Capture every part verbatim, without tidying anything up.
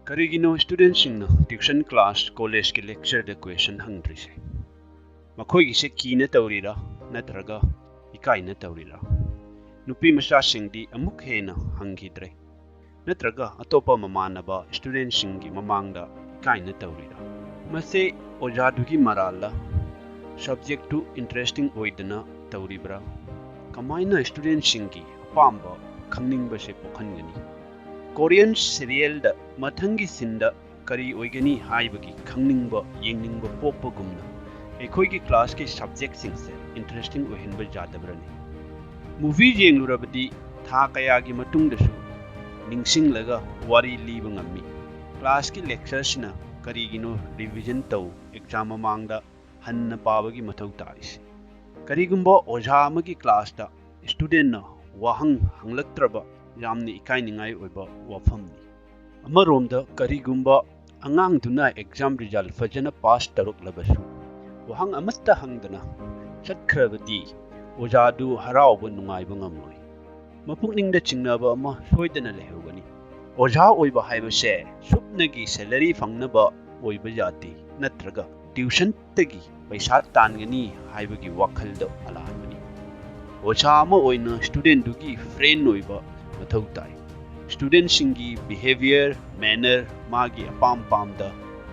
ꯀꯔꯤꯒꯤꯅꯣ ꯁ꯭ꯇꯨꯗꯦꯟꯠꯁꯤꯡꯅ tuition class, ꯀꯣꯂꯦꯖꯀꯤ ꯂꯦꯛꯆꯔꯗ question ꯍꯪꯗ꯭ꯔꯤꯁꯦ? ꯃꯈꯣꯏꯒꯤꯁꯦ ꯀꯤꯅ ꯇꯧꯔꯤꯔꯥ, ꯅꯠꯇ꯭ꯔꯒ ꯏꯀꯥꯏꯅ ꯇꯧꯔꯤꯔꯥ? ꯅꯨꯄꯤ ꯃꯆꯥꯁꯤꯡꯗꯤ ꯑꯃꯨꯛ ꯍꯦꯟꯅ ꯍꯪꯈꯤꯗ꯭ꯔꯦ꯫ ꯅꯠꯇ꯭ꯔꯒ ꯑꯇꯣꯞꯄ ꯃꯃꯥꯟꯅꯕ ꯁ꯭ꯇꯨꯗꯦꯟꯠꯁꯤꯡꯒꯤ ꯃꯃꯥꯡꯗ ꯏꯀꯥꯏꯅ ꯇꯧꯔꯤꯔꯥ? ꯃꯁꯦ ꯑꯣꯖꯥꯗꯨꯒꯤ ꯃꯔꯥꯜꯂ? ꯁꯕꯖꯦꯛꯇꯨ ꯏꯟꯇꯔꯦꯁꯇꯤꯡ ꯑꯣꯏꯗꯅ ꯇꯧꯔꯤꯕ꯭ꯔꯥ? ꯀꯃꯥꯏꯅ ꯁ꯭ꯇꯨꯗꯦꯟꯠꯁꯤꯡꯒꯤ ꯑꯄꯥꯝꯕ ꯈꯪꯅꯤꯡꯕꯁꯦ ꯄꯣꯛꯍꯟꯒꯅꯤ? ꯀꯣꯔꯤꯌꯟ ꯁꯤꯔꯤꯌꯦꯜꯗ ꯃꯊꯪꯒꯤ ꯁꯤꯟꯗ ꯀꯔꯤ ꯑꯣꯏꯒꯅꯤ ꯍꯥꯏꯕꯒꯤ ꯈꯪꯅꯤꯡꯕ, ꯌꯦꯡꯅꯤꯡꯕ ꯄꯣꯛꯄꯒꯨꯝꯅ ꯑꯩꯈꯣꯏꯒꯤ ꯀ꯭ꯂꯥꯁꯀꯤ ꯁꯕꯖꯦꯛꯁꯤꯡꯁꯦ ꯏꯟꯇꯔꯦꯁꯇꯤꯡ ꯑꯣꯏꯍꯟꯕ ꯌꯥꯗꯕ꯭ꯔꯅꯤ? ꯃꯨꯚꯤ ꯌꯦꯡꯂꯨꯔꯕꯗꯤ ꯊꯥ ꯀꯌꯥꯒꯤ ꯃꯇꯨꯡꯗꯁꯨ ꯅꯤꯡꯁꯤꯡꯂꯒ ꯋꯥꯔꯤ ꯂꯤꯕ ꯉꯝꯃꯤ꯫ ꯀ꯭ꯂꯥꯁꯀꯤ ꯂꯦꯛꯆꯔꯁꯤꯅ ꯀꯔꯤꯒꯤꯅꯣ ꯔꯤꯚꯤꯖꯟ ꯇꯧ, ꯑꯦꯛꯖꯥꯝ ꯃꯃꯥꯡꯗ ꯍꯟꯅ ꯄꯥꯕꯒꯤ ꯃꯊꯧ ꯇꯥꯔꯤꯁꯦ? ꯀꯔꯤꯒꯨꯝꯕ ꯑꯣꯖꯥ ꯑꯃꯒꯤ ꯀ꯭ꯂꯥꯁꯇ ꯁ꯭ꯇꯨꯗꯦꯟꯠꯅ ꯋꯥꯍꯪ ꯍꯪꯂꯛꯇ꯭ꯔꯕ ꯌꯥꯝꯅ ꯏꯀꯥꯏꯅꯤꯡꯉꯥꯏ ꯑꯣꯏꯕ ꯋꯥꯐꯝꯅꯤ꯫ ꯑꯃꯔꯣꯝꯗ, ꯀꯔꯤꯒꯨꯝꯕ ꯑꯉꯥꯡꯗꯨꯅ ꯑꯦꯛꯖꯥꯝ ꯔꯤꯖꯜ ꯐꯖꯅ ꯄꯥꯁ ꯇꯧꯔꯛꯂꯕꯁꯨ ꯋꯥꯍꯪ ꯑꯃꯠꯇ ꯍꯪꯗꯅ ꯆꯠꯈ꯭ꯔꯕꯗꯤ ꯑꯣꯖꯥꯗꯨ ꯍꯔꯥꯎꯕ ꯅꯨꯡꯉꯥꯏꯕ ꯉꯝꯂꯣꯏ꯫ ꯃꯄꯨꯛꯅꯤꯡꯗ ꯆꯤꯡꯅꯕ ꯑꯃ ꯁꯣꯏꯗꯅ ꯂꯩꯍꯧꯒꯅꯤ꯫ ꯑꯣꯖꯥ ꯑꯣꯏꯕ ꯍꯥꯏꯕꯁꯦ ꯁꯨꯞꯅꯒꯤ ꯁꯦꯂꯔꯤ ꯐꯪꯅꯕ ꯑꯣꯏꯕ ꯌꯥꯗꯦ, ꯅꯠꯇ꯭ꯔꯒ ꯇ꯭ꯌꯨꯁꯟꯇꯒꯤ ꯄꯩꯁꯥ ꯇꯥꯟꯒꯅꯤ ꯍꯥꯏꯕꯒꯤ ꯋꯥꯈꯜꯗ ꯑꯂꯥꯟꯕꯅꯤ꯫ ꯑꯣꯖꯥ ꯑꯃ ꯑꯣꯏꯅ ꯁ꯭ꯇꯨꯗꯦꯟꯠꯗꯨꯒꯤ ꯐ꯭ꯔꯦꯟ ꯑꯣꯏꯕ ꯃꯊꯧ ꯇꯥꯏ꯫ ꯁ꯭ꯇꯨꯗꯦꯟꯠꯁꯤꯡꯒꯤ ꯕꯤꯍꯦꯕꯤꯌꯔ, ꯃꯦꯅꯔ, ꯃꯥꯒꯤ ꯑꯄꯥꯝ ꯄꯥꯝꯗ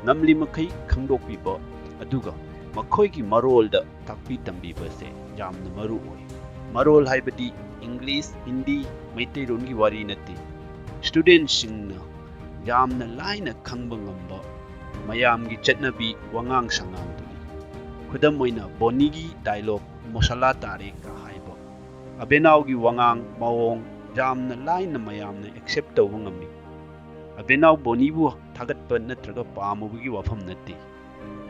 ꯉꯝꯂꯤ ꯃꯈꯩ ꯈꯪꯗꯣꯛꯄꯤꯕ, ꯑꯗꯨꯒ ꯃꯈꯣꯏꯒꯤ ꯃꯔꯣꯜꯗ ꯇꯥꯛꯄꯤ ꯇꯝꯕꯤꯕꯁꯦ ꯌꯥꯝꯅ ꯃꯔꯨ ꯑꯣꯏ꯫ ꯃꯔꯣꯜ ꯍꯥꯏꯕꯗꯤ ꯏꯪꯂꯤꯁ, ꯍꯤꯟꯗꯤ, ꯃꯩꯇꯩꯂꯣꯟꯒꯤ ꯋꯥꯔꯤ ꯅꯠꯇꯦ꯫ ꯁ꯭ꯇꯨꯗꯦꯟꯠꯁꯤꯡꯅ ꯌꯥꯝꯅ ꯂꯥꯏꯅ ꯈꯪꯕ ꯉꯝꯕ ꯃꯌꯥꯝꯒꯤ ꯆꯠꯅꯕꯤ, ꯋꯥꯉꯥꯡ ꯁꯉꯥꯡꯗꯨꯅꯤ꯫ ꯈꯨꯗꯝ ꯑꯣꯏꯅ, ꯕꯣꯅꯤꯒꯤ ꯗꯥꯏꯂꯣꯒ "ꯃꯁꯥꯂꯥ ꯇꯥꯔꯦ" ꯀ ꯍꯥꯏꯕ꯫ ꯑꯕꯦꯅꯥꯎꯒꯤ ꯋꯥꯉꯥꯡ ꯃꯑꯣꯡ ꯌꯥꯝꯅ ꯂꯥꯏꯅ ꯃꯌꯥꯝꯅ ꯑꯦꯛꯁꯦꯞ ꯇꯧꯕ ꯉꯝꯃꯤ꯫ ꯑꯕꯦꯅꯥꯎ ꯕꯣꯅꯤꯕꯨ ꯊꯥꯒꯠꯄ ꯅꯠꯇ꯭ꯔꯒ ꯄꯥꯝꯃꯨꯕꯒꯤ ꯋꯥꯐꯝ ꯅꯠꯇꯦ꯫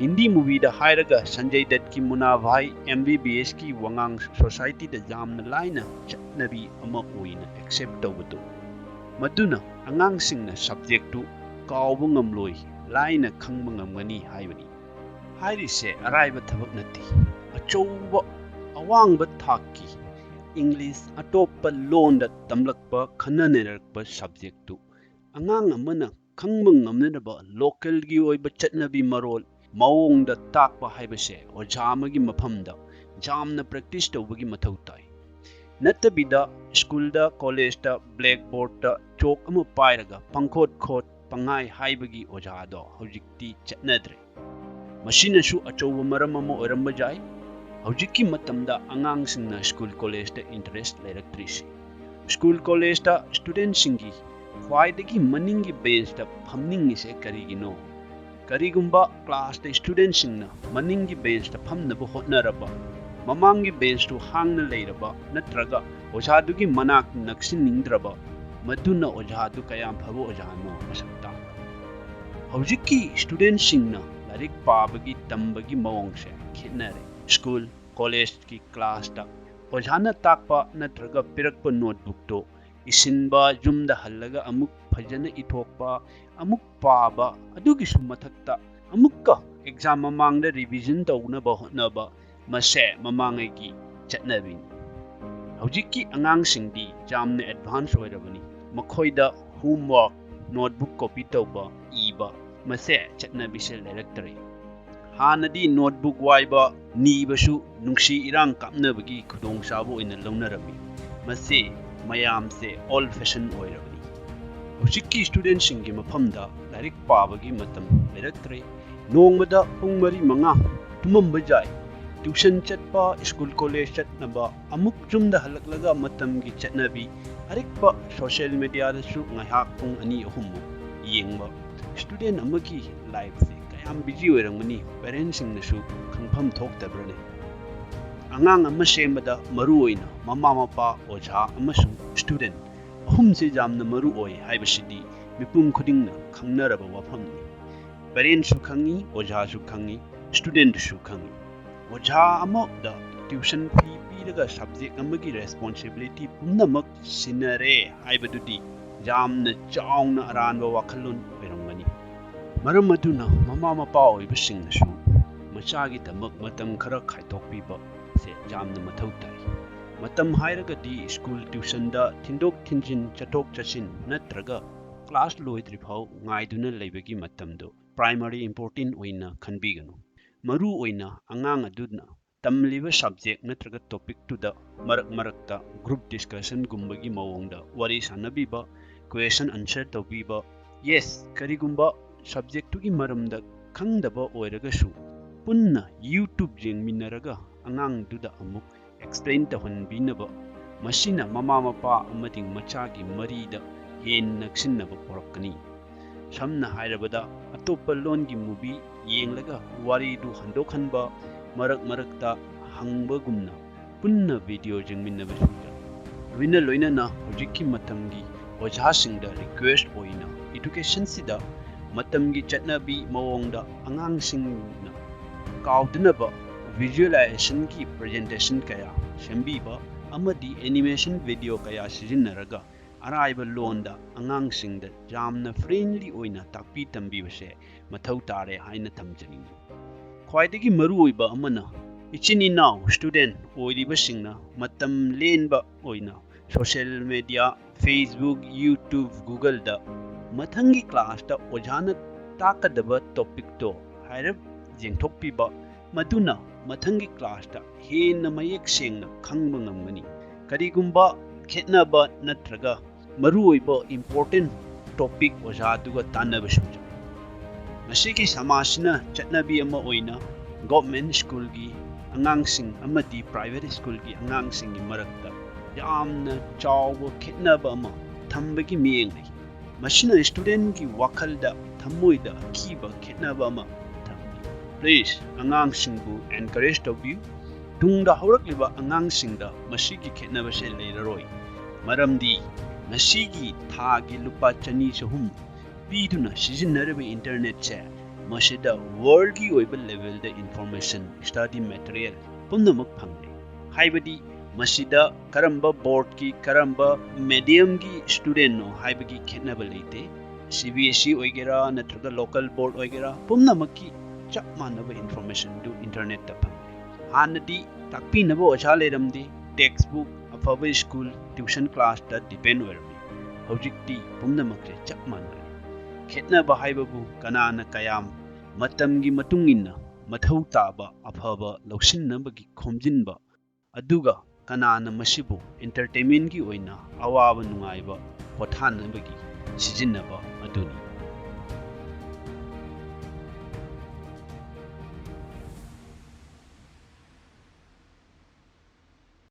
ꯍꯤꯟꯗꯤ ꯃꯨꯚꯤꯗ ꯍꯥꯏꯔꯒ ꯁꯟꯖꯌ ꯗꯠꯀꯤ ꯃꯨꯅꯥ ꯚꯥꯏ ꯑꯦꯝ ꯕꯤ ꯕꯤ ꯑꯦꯁꯀꯤ ꯋꯥꯉꯥꯡ ꯁꯣꯁꯥꯏꯇꯤꯗ ꯌꯥꯝꯅ ꯂꯥꯏꯅ ꯆꯠꯅꯕꯤ ꯑꯃ ꯑꯣꯏꯅ ꯑꯦꯛꯁꯦꯞ ꯇꯧꯕꯗꯨ, ꯃꯗꯨꯅ ꯑꯉꯥꯡꯁꯤꯡꯅ ꯁꯕꯖꯦꯛꯇꯨ ꯀꯥꯎꯕ ꯉꯝꯂꯣꯏ, ꯂꯥꯏꯅ ꯈꯪꯕ ꯉꯝꯒꯅꯤ ꯍꯥꯏꯕꯅꯤ꯫ ꯍꯥꯏꯔꯤꯁꯦ ꯑꯔꯥꯏꯕ ꯊꯕꯛ ꯅꯠꯇꯦ꯫ ꯑꯆꯧꯕ, ꯑꯋꯥꯡꯕ ꯊꯥꯛꯀꯤ ꯏꯪꯂꯤꯁ, ꯑꯇꯣꯞꯄ ꯂꯣꯟꯗ ꯇꯝꯂꯛꯄ, ꯈꯟꯅ ꯅꯩꯅꯔꯛꯄ ꯁꯕꯖꯦꯛꯇꯨ ꯑꯉꯥꯡ ꯑꯃꯅ ꯈꯪꯕ ꯉꯝꯅꯅꯕ ꯂꯣꯀꯦꯜꯒꯤ ꯑꯣꯏꯕ ꯆꯠꯅꯕꯤ ꯃꯔꯣꯜ ꯃꯑꯣꯡꯗ ꯇꯥꯛꯄ ꯍꯥꯏꯕꯁꯦ ꯑꯣꯖꯥ ꯑꯃꯒꯤ ꯃꯐꯝꯗ ꯌꯥꯝꯅ ꯄ꯭ꯔꯦꯛꯇꯤꯁ ꯇꯧꯕꯒꯤ ꯃꯊꯧ ꯇꯥꯏ꯫ ꯅꯠꯇꯕꯤꯗ ꯁ꯭ꯀꯨꯜꯗ, ꯀꯣꯂꯦꯖꯇ ꯕ꯭ꯂꯦꯛꯕꯣꯔꯗꯇ ꯆꯣꯛ ꯑꯃ ꯄꯥꯏꯔꯒ ꯄꯪꯈꯣꯠ ꯈꯣꯠ, ꯄꯪꯍꯥꯏ ꯍꯥꯏꯕꯒꯤ ꯑꯣꯖꯥꯗꯣ ꯍꯧꯖꯤꯛꯇꯤ ꯆꯠꯅꯗ꯭ꯔꯦ꯫ ꯃꯁꯤꯅꯁꯨ ꯑꯆꯧꯕ ꯃꯔꯝ ꯑꯃ ꯑꯣꯏꯔꯝꯕ ꯌꯥꯏ꯫ ꯍꯧꯖꯤꯛꯀꯤ ꯃꯇꯝꯗ ꯑꯉꯥꯡꯁꯤꯡꯅ ꯁ꯭ꯀꯨꯜ ꯀꯣꯂꯦꯖꯇ ꯏꯟꯇꯔꯦꯁ ꯂꯩꯔꯛꯇ꯭ꯔꯤꯁꯤ꯫ ꯁ꯭ꯀꯨꯜ ꯀꯣꯂꯦꯖꯇ ꯁ꯭ꯇꯨꯗꯦꯟꯠꯁꯤꯡꯒꯤ ꯈ꯭ꯋꯥꯏꯗꯒꯤ ꯃꯅꯤꯡꯒꯤ ꯕꯦꯟꯁꯇ ꯐꯝꯅꯤꯡꯉꯤꯁꯦ ꯀꯔꯤꯒꯤꯅꯣ? ꯀꯔꯤꯒꯨꯝꯕ ꯀ꯭ꯂꯥꯁꯇ ꯁ꯭ꯇꯨꯗꯦꯟꯠꯁꯤꯡꯅ ꯃꯅꯤꯡꯒꯤ ꯕꯦꯟꯁꯇ ꯐꯝꯅꯕ ꯍꯣꯠꯅꯔꯕ, ꯃꯃꯥꯡꯒꯤ ꯕꯦꯟꯁꯇꯨ ꯍꯥꯡꯅ ꯂꯩꯔꯕ ꯅꯠꯇ꯭ꯔꯒ ꯑꯣꯖꯥꯗꯨꯒꯤ ꯃꯅꯥꯛ ꯅꯛꯁꯤꯟꯅꯤꯡꯗ꯭ꯔꯕ, ꯃꯗꯨꯅ ꯑꯣꯖꯥꯗꯨ ꯀꯌꯥꯝ ꯐꯕ ꯑꯣꯖꯥꯅꯣ ꯃꯁꯛ ꯇꯥꯛꯄ꯫ ꯍꯧꯖꯤꯛꯀꯤ ꯁ꯭ꯇꯨꯗꯦꯟꯠꯁꯤꯡꯅ ꯂꯥꯏꯔꯤꯛ ꯄꯥꯕꯒꯤ, ꯇꯝꯕꯒꯤ ꯃꯑꯣꯡꯁꯦ ꯈꯦꯠꯅꯔꯦ꯫ ꯁ꯭ꯀꯨꯜ, ꯀꯣꯂꯦꯖꯀꯤ ꯀ꯭ꯂꯥꯁꯇ ꯑꯣꯖꯥꯅ ꯇꯥꯛꯄ ꯅꯠꯇ꯭ꯔꯒ ꯄꯤꯔꯛꯄ ꯅꯣꯠꯕꯨꯛꯇꯨ ꯏꯁꯤꯟꯕ, ꯌꯨꯝꯗ ꯍꯜꯂꯒ ꯑꯃꯨꯛ ꯐꯖꯅ ꯏꯊꯣꯛꯄ, ꯑꯃꯨꯛ ꯄꯥꯕ, ꯑꯗꯨꯒꯤꯁꯨ ꯃꯊꯛꯇ ꯑꯃꯨꯛꯀ ꯑꯦꯛꯖꯥꯝ ꯃꯃꯥꯡꯗ ꯔꯤꯚꯤꯖꯟ ꯇꯧꯅꯕ ꯍꯣꯠꯅꯕ, ꯃꯁꯦ ꯃꯃꯥꯡꯉꯩꯒꯤ ꯆꯠꯅꯕꯤꯅꯤ꯫ ꯍꯧꯖꯤꯛꯀꯤ ꯑꯉꯥꯡꯁꯤꯡꯗꯤ ꯌꯥꯝꯅ ꯑꯦꯗꯚꯥꯟꯁ ꯑꯣꯏꯔꯕꯅꯤ꯫ ꯃꯈꯣꯏꯗ ꯍꯣꯝꯋꯥꯔꯛ, ꯅꯣꯠꯕꯨꯛ ꯀꯣꯄꯤ ꯇꯧꯕ, ꯏꯕ, ꯃꯁꯦ ꯆꯠꯅꯕꯤꯁꯦ ꯂꯩꯔꯛꯇ꯭ꯔꯦ꯫ ꯍꯥꯟꯅꯗꯤ ꯅꯣꯠꯕꯨꯛ ꯋꯥꯏꯕ, ꯅꯤꯕꯁꯨ ꯅꯨꯡꯁꯤ ꯏꯔꯥꯡ ꯀꯥꯞꯅꯕꯒꯤ ꯈꯨꯗꯣꯡꯆꯥꯕ ꯑꯣꯏꯅ ꯂꯧꯅꯔꯝꯃꯤ꯫ ꯃꯁꯤ ꯃꯌꯥꯝꯁꯦ ꯑꯣꯜ ꯐꯦꯁꯟ ꯑꯣꯏꯔꯕꯅꯤ꯫ ꯍꯧꯖꯤꯛꯀꯤ ꯁ꯭ꯇꯨꯗꯦꯟꯠꯁꯤꯡꯒꯤ ꯃꯐꯝꯗ ꯂꯥꯏꯔꯤꯛ ꯄꯥꯕꯒꯤ ꯃꯇꯝ ꯂꯩꯔꯛꯇ꯭ꯔꯦ꯫ ꯅꯣꯡꯃꯗ ꯄꯨꯡ ꯃꯔꯤ ꯃꯉꯥ ꯇꯨꯝꯃꯝꯕ ꯌꯥꯏ꯫ ꯇ꯭ꯌꯨꯁꯟ ꯆꯠꯄ, ꯁ꯭ꯀꯨꯜ ꯀꯣꯂꯦꯖ ꯆꯠꯅꯕ, ꯑꯃꯨꯛ ꯌꯨꯝꯗ ꯍꯜꯂꯛꯂꯒ ꯃꯇꯝꯒꯤ ꯆꯠꯅꯕꯤ, ꯑꯔꯤꯛꯄ ꯁꯣꯁꯤꯌꯦꯜ ꯃꯦꯗꯤꯌꯥꯗꯁꯨ ꯉꯥꯏꯍꯥꯛ ꯄꯨꯡ ꯑꯅꯤ ꯑꯍꯨꯝꯃꯨꯛ ꯌꯦꯡꯕ꯫ ꯁ꯭ꯇꯨꯗꯦꯟꯠ ꯑꯃꯒꯤ ꯂꯥꯏꯐꯁꯦ ꯀꯌꯥꯝ ꯕꯤꯖꯤ ꯑꯣꯏꯔꯝꯒꯅꯤ, ꯄꯦꯔꯦꯟꯠꯁꯤꯡꯅꯁꯨ ꯈꯪꯐꯝ ꯊꯣꯛꯇꯕ꯭ꯔꯅꯦ? ꯑꯉꯥꯡ ꯑꯃ ꯁꯦꯝꯕꯗ ꯃꯔꯨ ꯑꯣꯏꯅ ꯃꯃꯥ ꯃꯄꯥ, ꯑꯣꯖꯥ ꯑꯃꯁꯨꯡ ꯁ꯭ꯇꯨꯗꯦꯟꯠ ꯑꯍꯨꯝꯁꯦ ꯌꯥꯝꯅ ꯃꯔꯨ ꯑꯣꯏ ꯍꯥꯏꯕꯁꯤꯗꯤ ꯃꯤꯄꯨꯝ ꯈꯨꯗꯤꯡꯅ ꯈꯪꯅꯔꯕ ꯋꯥꯐꯝꯅꯤ꯫ ꯄꯦꯔꯦꯟꯠꯁꯨ ꯈꯪꯉꯤ, ꯑꯣꯖꯥꯁꯨ ꯈꯪꯉꯤ, ꯁ꯭ꯇꯨꯗꯦꯟꯠꯁꯨ ꯈꯪꯉꯤ꯫ ꯑꯣꯖꯥ ꯑꯃꯗ ꯇ꯭ꯌꯨꯁꯟ ꯐꯤ ꯄꯤꯔꯒ ꯁꯕꯖꯦꯛ ꯑꯃꯒꯤ ꯔꯦꯁꯄꯣꯟꯁꯤꯕꯤꯂꯤꯇꯤ ꯄꯨꯝꯅꯃꯛ ꯁꯤꯟꯅꯔꯦ ꯍꯥꯏꯕꯗꯨꯗꯤ ꯌꯥꯝꯅ ꯆꯥꯎꯅ ꯑꯔꯥꯟꯕ ꯋꯥꯈꯜꯂꯣꯟ ꯑꯣꯏꯔꯝꯒꯅꯤ꯫ ꯃꯔꯝ ꯑꯗꯨꯅ ꯃꯃꯥ ꯃꯄꯥ ꯑꯣꯏꯕꯁꯤꯡꯅꯁꯨ ꯃꯆꯥꯒꯤꯗꯃꯛ ꯃꯇꯝ ꯈꯔ ꯈꯥꯏꯗꯣꯛꯄꯤꯕ ꯁꯦ ꯌꯥꯝꯅ ꯃꯊꯧ ꯇꯥꯏ꯫ ꯃꯇꯝ ꯍꯥꯏꯔꯒꯗꯤ ꯁ꯭ꯀꯨꯜ, ꯇ꯭ꯌꯨꯁꯟꯗ ꯊꯤꯟꯗꯣꯛ ꯊꯤꯟꯖꯤꯟ, ꯆꯠꯊꯣꯛ ꯆꯠꯁꯤꯟ ꯅꯠꯇ꯭ꯔꯒ ꯀ꯭ꯂꯥꯁ ꯂꯣꯏꯗ꯭ꯔꯤꯐꯥꯎ ꯉꯥꯏꯗꯨꯅ ꯂꯩꯕꯒꯤ ꯃꯇꯝꯗꯨ primary important ꯑꯣꯏꯅ ꯈꯟꯕꯤꯒꯅꯨ꯫ ꯃꯔꯨ ꯑꯣꯏꯅ ꯑꯉꯥꯡ ꯑꯗꯨꯅ ꯇꯝꯂꯤꯕ subject ꯅꯠꯇ꯭ꯔꯒ topicꯇꯨꯗ ꯃꯔꯛ ꯃꯔꯛꯇ group discussionꯒꯨꯝꯕꯒꯤ ꯃꯑꯣꯡꯗ ꯋꯥꯔꯤ ꯁꯥꯟꯅꯕꯤꯕ, question answer ꯇꯧꯕꯤꯕ꯫ Yes, ꯀꯔꯤꯒꯨꯝꯕ subjectꯇꯨꯒꯤ ꯃꯔꯝꯗ ꯈꯪꯗꯕ ꯑꯣꯏꯔꯒꯁꯨ ꯄꯨꯟꯅ YouTube ꯌꯦꯡꯃꯤꯟꯅꯔꯒ ꯑꯉꯥꯡꯗꯨꯗ ꯑꯃꯨꯛ explain ꯇꯧꯍꯟꯕꯤꯅꯕ꯫ ꯃꯁꯤꯅ ꯃꯃꯥ ꯃꯄꯥ ꯑꯃꯗꯤ ꯃꯆꯥꯒꯤ ꯃꯔꯤꯗ ꯍꯦꯟꯅ ꯅꯛꯁꯤꯟꯅꯕ ꯄꯨꯔꯛꯀꯅꯤ꯫ ꯁꯝꯅ ꯍꯥꯏꯔꯕꯗ, ꯑꯇꯣꯞꯄ ꯂꯣꯟꯒꯤ movie ꯌꯦꯡꯂꯒ ꯋꯥꯔꯤꯗꯨ ꯍꯟꯗꯣꯛꯍꯟꯕ, ꯃꯔꯛ ꯃꯔꯛꯇ ꯍꯪꯕꯒꯨꯝꯅ ꯄꯨꯟꯅ video ꯌꯦꯡꯃꯤꯟꯅꯕꯁꯨ ꯌꯥꯏ꯫ ꯂꯣꯏꯅ ꯂꯣꯏꯅꯅ ꯍꯧꯖꯤꯛꯀꯤ ꯃꯇꯝꯒꯤ ꯑꯣꯖꯥꯁꯤꯡꯗ request ꯑꯣꯏꯅ educationꯁꯤꯗ ꯃꯇꯝꯒꯤ ꯆꯠꯅꯕꯤ ꯃꯑꯣꯡꯗ ꯑꯉꯥꯡꯁꯤꯡꯅ ꯀꯥꯎꯗꯅꯕ visualizationꯒꯤ presentation ꯀꯌꯥ ꯁꯦꯝꯕꯤꯕ ꯑꯃꯗꯤ animation video ꯀꯌꯥ ꯁꯤꯖꯤꯟꯅꯔꯒ ꯑꯔꯥꯏꯕ ꯂꯣꯟꯗ ꯑꯉꯥꯡꯁꯤꯡꯗ ꯌꯥꯝꯅ friendly ꯑꯣꯏꯅ ꯇꯥꯛꯄꯤ ꯇꯝꯕꯤꯕꯁꯦ ꯃꯊꯧ ꯇꯥꯔꯦ ꯍꯥꯏꯅ ꯊꯝꯖꯅꯤꯡꯏ꯫ ꯈ꯭ꯋꯥꯏꯗꯒꯤ ꯃꯔꯨꯑꯣꯏꯕ ꯑꯃꯅ, ꯏꯆꯤꯟ ꯏꯅꯥꯎ student ꯑꯣꯏꯔꯤꯕꯁꯤꯡꯅ ꯃꯇꯝ ꯂꯦꯟꯕ ꯑꯣꯏꯅ social media, Facebook, YouTube, Googleꯗ ꯃꯊꯪꯒꯤ classꯇ ꯑꯣꯖꯥꯅ ꯇꯥꯛꯀꯗꯕ topicꯇꯣ ꯍꯥꯏꯔꯞ ꯌꯦꯡꯊꯣꯛꯄꯤꯕ, ꯃꯗꯨꯅ ꯃꯊꯪꯒꯤ classꯇ ꯍꯦꯟꯅ ꯃꯌꯦꯛ ꯁꯦꯡꯅ ꯈꯪꯕ ꯉꯝꯒꯅꯤ꯫ ꯀꯔꯤꯒꯨꯝꯕ ꯈꯦꯠꯅꯕ ꯅꯠꯇ꯭ꯔꯒ ꯃꯔꯨꯑꯣꯏꯕ important topic ꯑꯣꯖꯥꯗꯨꯒ ꯇꯥꯟꯅꯕꯁꯨ ꯌꯥꯏ꯫ ꯉꯁꯤꯒꯤ ꯁꯃꯥꯖꯁꯤꯅ ꯆꯠꯅꯕꯤ ꯑꯃ ꯑꯣꯏꯅ government schoolꯒꯤ ꯑꯉꯥꯡꯁꯤꯡ ꯑꯃꯗꯤ private schoolꯒꯤ ꯑꯉꯥꯡꯁꯤꯡꯒꯤ ꯃꯔꯛꯇ ꯌꯥꯝꯅ ꯆꯥꯎꯕ ꯈꯦꯠꯅꯕ ꯑꯃ ꯊꯝꯕꯒꯤ ꯃꯤꯠꯌꯦꯡ ꯂꯩ꯫ ꯃꯁꯤꯅ studentꯀꯤ ꯋꯥꯈꯜꯗ ꯊꯃꯣꯏꯗ ꯑꯀꯤꯕ ꯈꯦꯠꯅꯕ ꯑꯃ ꯊꯝꯂꯤ꯫ Please, ꯑꯉꯥꯡꯁꯤꯡꯕꯨ encourage ꯇꯧꯕꯤꯌꯨ꯫ ꯇꯨꯡꯗ ꯍꯧꯔꯛꯂꯤꯕ ꯑꯉꯥꯡꯁꯤꯡꯗ ꯃꯁꯤꯒꯤ ꯈꯦꯠꯅꯕꯁꯦ ꯂꯩꯔꯔꯣꯏ, ꯃꯔꯝꯗꯤ ꯉꯁꯤꯒꯤ ꯊꯥꯒꯤ ꯂꯨꯄꯥ ꯆꯅꯤ ꯆꯍꯨꯝ ꯄꯤꯗꯨꯅ ꯁꯤꯖꯤꯟꯅꯔꯤꯕ internetꯁꯦ, ꯃꯁꯤꯗ worldꯒꯤ ꯑꯣꯏꯕ levelꯗ information, study material ꯄꯨꯝꯅꯃꯛ ꯐꯪꯂꯦ꯫ ꯍꯥꯏꯕꯗꯤ ꯃꯁꯤꯗ ꯀꯔꯝꯕ boardꯀꯤ, ꯀꯔꯝꯕ mediumꯒꯤ studentꯅꯣ ꯍꯥꯏꯕꯒꯤ ꯈꯦꯠꯅꯕ ꯂꯩꯇꯦ꯫ CBSE ꯑꯣꯏꯒꯦꯔꯥ ꯅꯠꯇ꯭ꯔꯒ local board ꯑꯣꯏꯒꯦꯔꯥ, ꯄꯨꯝꯅꯃꯛꯀꯤ ꯆꯞ ꯃꯥꯟꯅꯕ informationꯗꯨ internetꯇ ꯐꯪꯂꯦ꯫ ꯍꯥꯟꯅꯗꯤ ꯇꯥꯛꯄꯤꯅꯕ ꯑꯣꯖꯥ ꯂꯩꯔꯝꯗꯦ, textbook, ꯑꯐꯕ school, tuition classꯇ depend ꯑꯣꯏꯔꯝꯃꯤ꯫ ꯍꯧꯖꯤꯛꯇꯤ ꯄꯨꯝꯅꯃꯛꯁꯦ ꯆꯞ ꯃꯥꯟꯅꯔꯦ꯫ ꯈꯦꯠꯅꯕ ꯍꯥꯏꯕꯕꯨ ꯀꯅꯥꯅ ꯀꯌꯥꯝ ꯃꯇꯝꯒꯤ ꯃꯇꯨꯡ ꯏꯟꯅ ꯃꯊꯧ ꯇꯥꯕ ꯑꯐꯕ ꯂꯧꯁꯤꯟꯅꯕꯒꯤ ꯈꯣꯝꯖꯤꯟꯕ, ꯑꯗꯨꯒ ꯀꯅꯥꯅ ꯃꯁꯤꯕꯨ entertainmentꯀꯤ ꯑꯣꯏꯅ ꯑꯋꯥꯕ ꯅꯨꯡꯉꯥꯏꯕ ꯄꯣꯊꯥꯅꯕꯒꯤ ꯁꯤꯖꯤꯟꯅꯕ ꯑꯗꯨꯅꯤ꯫